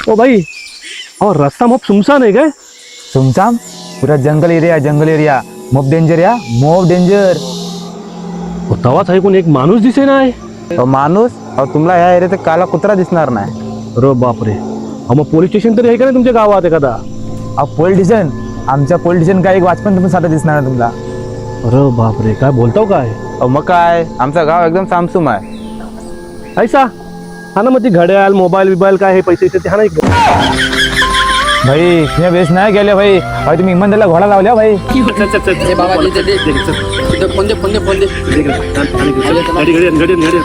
ओ भाई, अहो, रस्ता मोप सुमसान आहे काय? सुमसाम? पुरा जंगल एरिया, जंगल एरिया. मोप डेंजर या, मोप डेंजर. अहो, तवाच ऐकून एक माणूस दिसे नाही. अहो माणूस, अहो तुम्हाला ह्या एरियात काला कुत्रा दिसणार नाही. अरे बापरे. अहो, मग पोलीस स्टेशन तरी आहे का नाही तुमच्या गावात एखादा? अहो पोलीस स्टेशन, आमच्या पोलीस स्टेशन काय, एक वाचपण पण साधा दिसणार नाही तुम्हाला. अरे बापरे, काय बोलताव काय? अहो, मग काय, आमचं गाव एकदम सामसूम आहे. ऐसा हा ना, मग ती घड्याळ, मोबाईल बिबाईल, काय हे पैसे ते हा ना एक. भाई, तुम्ही बेस नाही गेले भाई. भाई, तुम्ही इमानदारीला घोडा लावल्या भाई. ए बाबा, दे दे दे, फोन दे, फोन दे, फोन दे. घडी घडी घडी घडी.